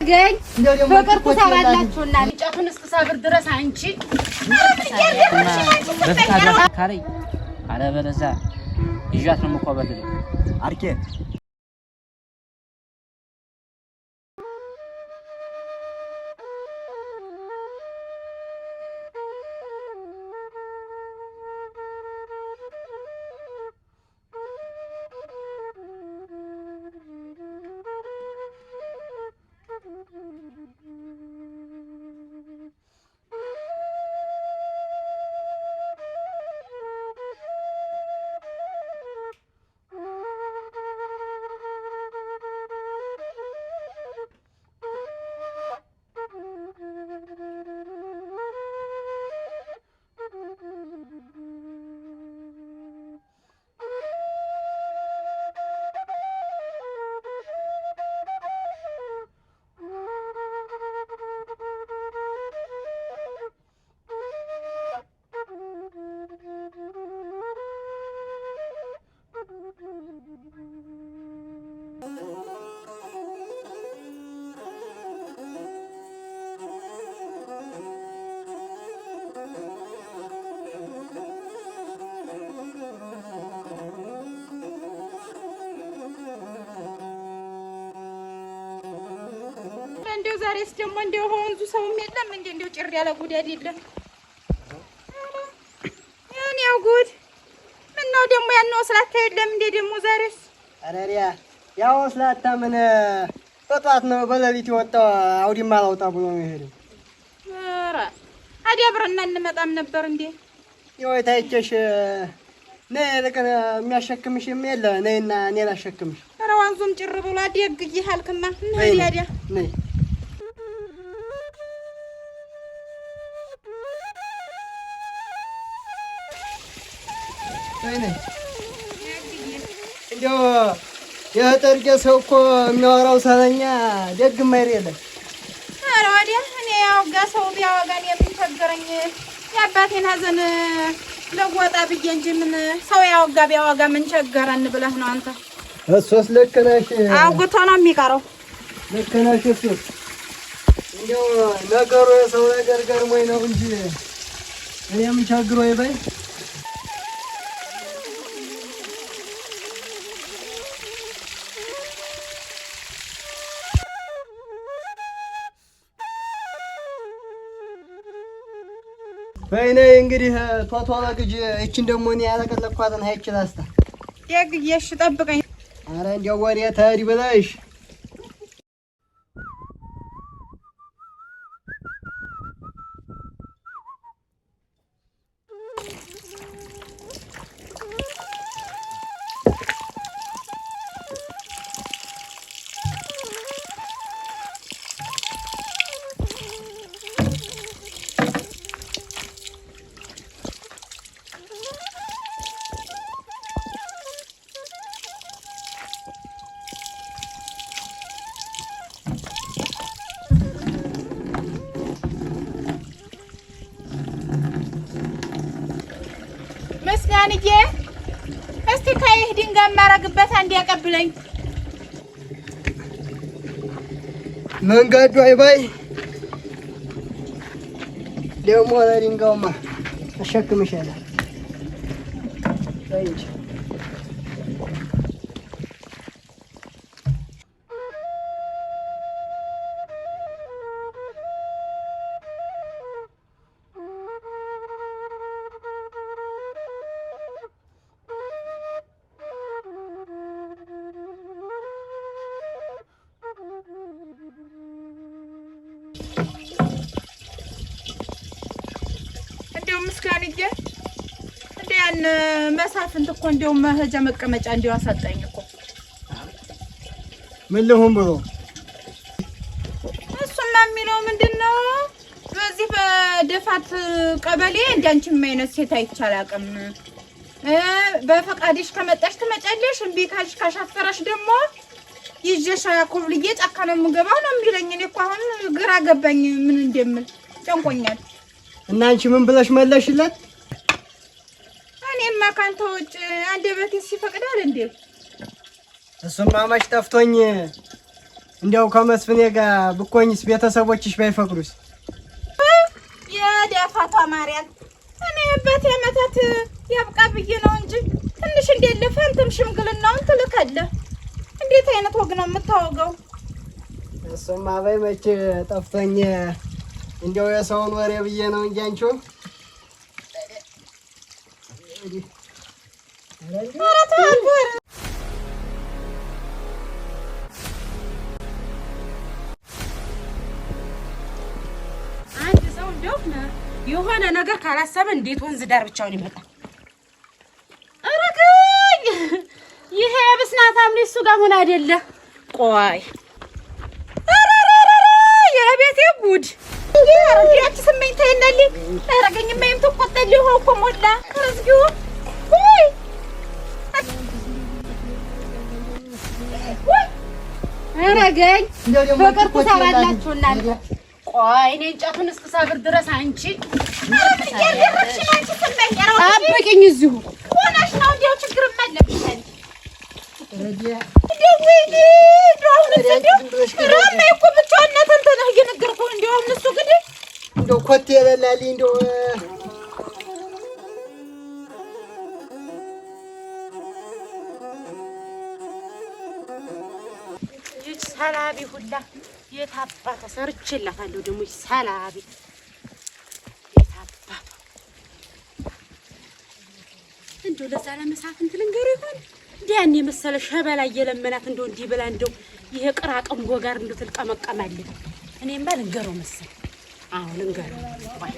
ገኝ ፍቅር ትሰራላችሁና እንጨቱን እስክሰብር ድረስ አንቺ ካለኝ አለበለዚያ ይዣት ነው የምኮበልለው። አርኬ እንደው ዛሬስ ደግሞ እንደው ወንዙ ሰውም የለም እንዴ? እንደው ጭር ያለ ጉድ አይደለም። ያው ጉድ ምነው ደግሞ ያነው ስላታ የለም እንዴ? ደግሞ ዛሬስ ኧረ ያው ስላታ ምን በጧት ነው በሌሊት የወጣው አውዲማ አላውጣ ብሎ ነው የሄደው። ኧረ አዲያ አብረን እንመጣም ነበር እንዴ? ይኸው ታይቼሽ ነይ ልቅን የሚያሸክምሽም የለ ነይና እኔ ላሸክምሽ። ኧረ ወንዙም ጭር ብሎ አደግዬ አልክማ እንሂድ አዲያ ነይ እንዲያው የጠርጌ ሰው እኮ የሚያወራው ሰለኛ ደግ የማይል የለም። ኧረ ወዲያ እኔ ያወጋ ሰው ቢያወጋን የምን ቸገረኝ? የአባቴን ሀዘን ለወጣ ብዬ እንጂ ምን ሰው ያወጋ ቢያወጋ ምን ቸገረን ብለህ ነው አንተ? እሱስ ልክ ነሽ። አውግቶ ነው የሚቀረው። ልክ ነሽ። እሱስ እንዲያው ነገሩ የሰው ነገር ገርሞኝ ነው እንጂ እኔ ምን ቸግሮኝ በይ። በይ ነይ እንግዲህ ቶቶ ግጅ። ይችን ደግሞ እኔ ያለቀለኳትን ሀይች ላስታ ደግዬ። እሺ ጠብቀኝ። ኧረ እንዲያው ወዴት ትሄድ ብለሽ ምስጋንዬ እስቲ ከይህ ድንጋይ የማረግበት አንድ ያቀብለኝ። መንገዱ አይባይ ደግሞ ለድንጋዩማ አሸክምሻለሁ። በይ እንጂ እንደው ምስጋንዬ እንደ ያን መሳፍንት እኮ እንደው መሄጃ መቀመጫ እንደው አሳጣኝ እኮ። ምን ልሁን ብሎ እሱማ የሚለው ምንድን ነው? በዚህ በደፋት ቀበሌ እንዳንቺም አይነት ሴት አይቼ አላውቅም። በፈቃድሽ ከመጣሽ ትመጫለሽ፣ እምቢ ካልሽ ካሻፈረሽ ደግሞ ይዤሽ ኮብልዬ ጫካ ነው የምገባው ነው የሚለኝ። እኔ እኮ አሁን ግራ ገባኝ፣ ምን እንደምል ጨንቆኛል። እና አንቺ ምን ብለሽ መለሽለት? እኔማ ካንተ ውጭ አንደበቴስ ይፈቅዳል እንዴ? እሱማ መች ጠፍቶኝ እንዲያው ከመስፍኔ ጋር ብኮኝስ ቤተሰቦችሽ ባይፈቅዱስ? የደፋቷ ማርያም እኔ አባቴ ዓመታት ያብቃ ብዬ ነው እንጂ ትንሽ እንደለፈ አንተም ሽምግልናውን ትልካለህ። እንዴት አይነት ወግ ነው የምታወገው? እሱማ በይ መቼ ጠፍቶኝ እንዲያው የሰውን ወሬ ብዬ ነው እንጂ አንቺው ኧረ ተው አልኩህ። አንድ ሰው እንደው የሆነ ነገር ካላሰበ እንዴት ወንዝ ዳር ብቻውን ይመጣል? ኧረ ግኝ ይሄ ብስናታም እሱ ጋር ሆነ አይደለ? ቆይ ኧረ ኧረ ኧረ የቤቴ ጉድ! ያቺ ስመኝ ተይናልኝ። ኧረ ገኝማ የምትቆጠልኝ ውሃው እኮ ሞላ። ኧረ እግዚኦ! ውይ ውይ! ኧረ ገኝ እንደው ደግሞ ፍቅር ትሰራላችሁ እናንተ። ቆይ እኔ እንጨቱን እስክሰብር ድረስ አንቺ ኧረ ምን እያደረግሽ ነው አንቺ ስመኝ? ኧረ ወጥቼ ጠብቂኝ እዚሁ። ሆነሽ ነው እንዲያው ችግርም አለብሽ አንቺ። እንደው ወይኔ እንደው አሁንስ እንደው ኧረ እማዬ እኮ ብቻዋን ናት። አንተ ነህ እየነገርኩህ። እንደው አሁን እሱ እንግዲህ እንደው ኮቴ የበላልኝ እንደው ይህች ሰላቢ ሁላ የታባቷ ሰርቼላታለሁ። ደግሞ ይህች ሰላቢ የታባቷ እንደው ለዛ ለመሳፍንት ልንገረው ይሆን እንዲህ ያን የመሰለ ሸበላ እየለመናት እንደው እንዲህ ብላ እንደው ይሄ ቅራቅንቦ ጋር እንደው ትልቀመቀማለች። እኔማ ልንገረው መሰል። አዎ ልንገረው። ቆይ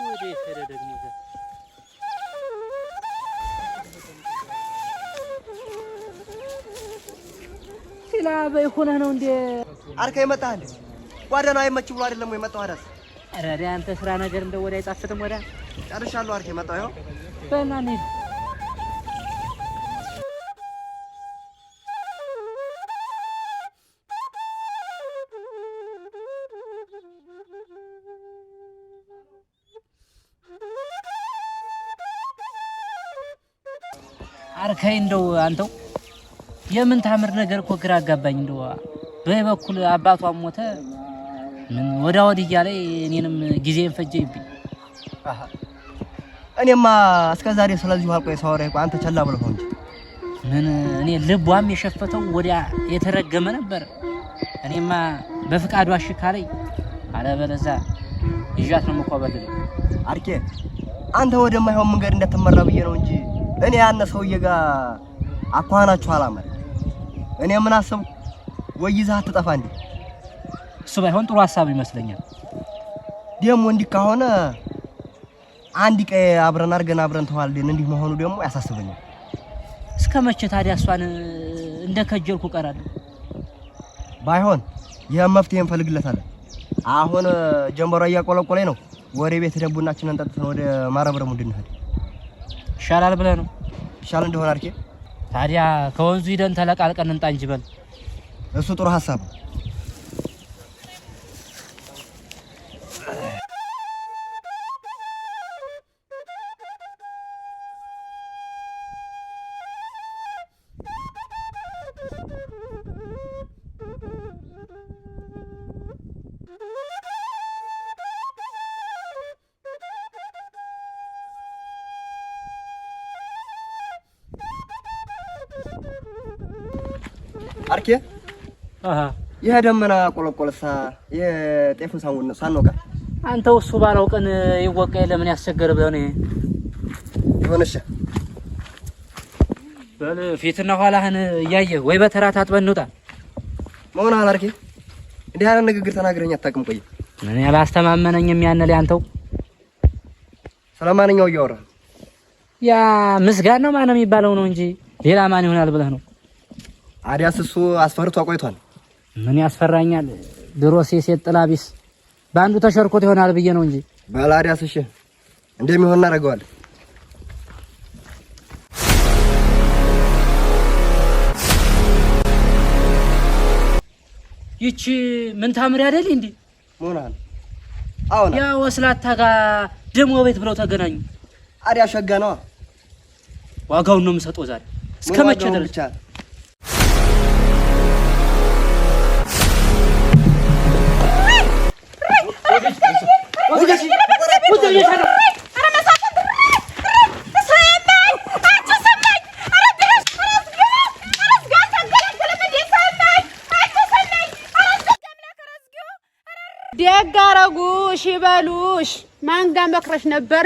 ወዴት ሄደ ደግሞ? ሲላ በይ ሆነህ ነው እንዴ? አርከ ይመጣህ እንዴ? ጓዳ ነው አይመችም ብሎ አይደለም ወይ የመጣው? አዳስ ኧረ ወዲያ አንተ ስራ ነገር እንደው ወዲያ አይጣፍጥም። ወዲያ ጨርሻለሁ። አርኬ መጣሁ። ይኸው በልና እንሂድ። አርከይ እንደው አንተው የምን ታምር ነገር እኮ ግራ አጋባኝ። እንደው በይ በኩል አባቷም ሞተ ምን ወዳ ወዲህ እያለ እኔንም ጊዜን ፈጀብኝ። እኔማ እስከ ዛሬ ስለዚሁ አልቆ ሳወራ እኮ አንተ ቸላ ብለህ ነው እንጂ ምን እኔ ልቧም የሸፈተው ወዲያ የተረገመ ነበር። እኔማ በፍቃዷ እሺ ካለኝ አለበለዚያ ይዣት ነው የምኮበልለው። አርኬ አንተ ወደማይሆን መንገድ እንዳትመራ ብዬ ነው እንጂ እኔ ያነ ሰውዬ ጋር አኳኋናችሁ አላመረ። እኔ ምን አሰብኩ ወይ ይዘህ አትጠፋ እንዴ? እሱ ባይሆን ጥሩ ሀሳብ ይመስለኛል። ደግሞ እንዲህ ከሆነ አንድ ቀን አብረን አድርገን አብረን ተዋልደን እንዲህ መሆኑ ደግሞ ያሳስበኛል። እስከ መቼ ታዲያ እሷን እንደ ከጀልኩ እቀራለሁ? ባይሆን ይህን መፍትሄ እንፈልግለታለን። አሁን ጀንበሯ እያቆለቆለኝ ነው። ወደ ቤት ሄደን ቡናችንን ጠጥተን ወደ ማረብረሙ እንድንሄድ ይሻላል ብለህ ነው? ይሻል እንደሆነ አርኬ። ታዲያ ከወንዙ ሂደን ተለቃልቀን እንጣ እንጂ በል። እሱ ጥሩ ሀሳብ ነው። አርኬ አሃ ይሄ ደመና ቆለቆለሳ የጤፉን ሳንወቃ አንተው እሱ ባለው ቀን ይወቃ ለምን ያስቸገረ ብለህ ነው? ይሁን እሺ። በል ፊትና ኋላህን እያየህ ወይ በተራ ታጥበን እንውጣ። መሆን አላርኬ እንዲህ ያለ ንግግር ተናግረኝ አታውቅም። ቆይ ምን ያላስተማመነኝም ያነ ላይ አንተው ስለማንኛው እያወራህ ያ ምስጋና ነው ማነው የሚባለው ነው እንጂ ሌላ ማን ይሆናል ብለህ ነው? አዲያስ እሱ አስፈርቶ አቆይቷል። ምን ያስፈራኛል? ድሮስ የሴት ጥላ ቢስ በአንዱ ተሸርኮት ይሆናል ብዬ ነው እንጂ። በላዲያስ እሺ፣ እንደሚሆን እናደርገዋለን። ይቺ ምን ታምር አይደል እንዴ? መሆናል? አሁን ያ ወስላታ ጋር ደሞ ቤት ብለው ተገናኙ። አዲያ ሸጋ ነዋ። ዋጋውን ነው የምሰጠው ዛሬ። እስከ ምን መቼ ዋጋውን ድረስ ብቻ ደግ አረጉሽ ይበሉሽ። ማን ጋር መክረሽ ነበር?